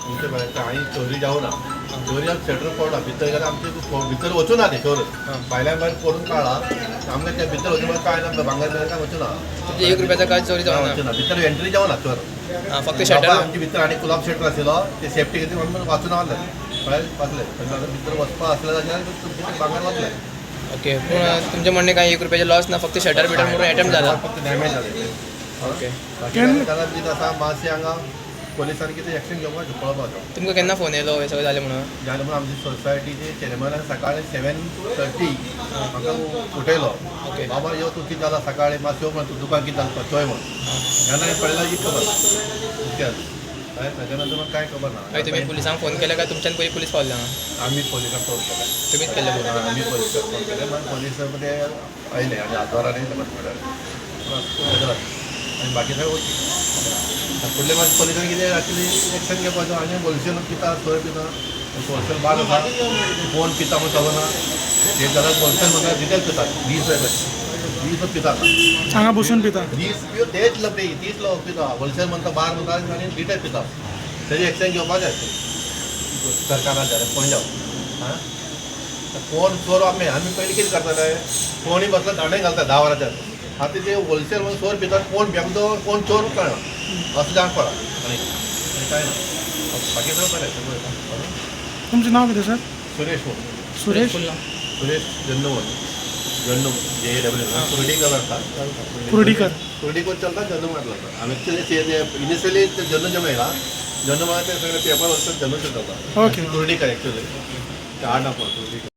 तुमचे भायर हांवें चोरी जावना, चोरी शटर पडला भितर गेल्यार आमचे भितर वचूं ना ते चोर. भायल्यान भायर पडून काडला आमकां. ते भितर वचून काय ना, भांगर बिंगर काय वचूं ना. तुमचे एक रुपयाचा काय चोरी जावना? वचूं ना, भितर एंट्री जावना चोर. आं, फक्त बाबा शटर. आमच्या भितर आनी कुलाब शटर आशिल्लो, ते सेफ्टी खातीर आमी वाचून आहले, भायर वाचले. पण आतां भितर वचपा आसलें जाल्यार तुमचें भांगर वतलें. ओके, पूण तुमचें म्हणणें काय एक रुपयाचें लॉस ना, फक्त शटर बिटर म्हणून एटेम्प्ट जाला. फक्त डॅमेज जालें. ओके. बाकी काय जाल्यार कितें आसा, मातशें हांगा पोलिसांनी कितें एक्शन घेवपाक पळोवपाचो. तुमकां केन्ना फोन येयलो हें सगळें जालें म्हणून? जालें म्हणून आमची सोसायटीचे चेअरमॅनान सकाळी 7:30 म्हाका उठयलो. ओके. बाबा यो, तूं कितें जालां सकाळी, मातशें यो म्हण, तूं दुकान कितें जालें चोय म्हण. जेन्ना हांवें पळयला ही खबर इतकें जालें. ताच्या नंतर म्हाका कांय खबर मागीर तुमी ना. पुलिसांक फोन केले काय तुमच्यान पयलीं पुलीस पावले हांगा? आमी पोलिसांक फोन केले. तुमीच केल्ले फोन? आमी पोलिसांक फोन केले. मागीर पोलीस ते आयले आनी आजवारान येयले म्हणटा आनी बाकी सगळें ओके. फुडले मातशें पोलिसान कितें एक्चुली एक्शन घेवपाचो. आनी होलसेल पिता, सोय पिता, होलसेल बार आसा, कोण पिता म्हण खबर ना. ते जाल्यार होलसेल म्हणटा रिटेल पिता, 20 रुपया कशें 20 पिता. हांगा बसून पिता? 20 पियो तेच लपडी, तीच लोक पिता. होलसेल म्हणटा, बार म्हणटा आनी रिटेल पिता. तेजे एक्शन घेवपाक जाय सरकारान जाल्यार कोण जावं. आं, कोण चोर, आमी पयलीं कितें करताले, कोणूय बसलो दांडे घालता 10 वरांचेर. आतां ते होलसेल म्हणून चोर पितात, कोण बेगदो कोण चोर कळना, असो जावन पडला. आनी आनी कांय ना, बाकी सगळें बरें, सगळें. तुमचें नांव कितें सर? सुरेश म्हणून. सुरेश. फुल नांव? सुरेश जन्नू म्हणून, जन्नू जे डब्ल्यू कुर्डीकर आसता. कुर्डीकर. कुर्डीकर चलता, जन्नू म्हटलं. आमी एक्चुअली इनिशियली ते जन्नू जमयला, जन्नू म्हणल्यार ते सगळे पेपर वचून जन्नूचे चलता. ओके. कुर्डीकर एक्चुअली, ते आड नाव कुर्डीकर.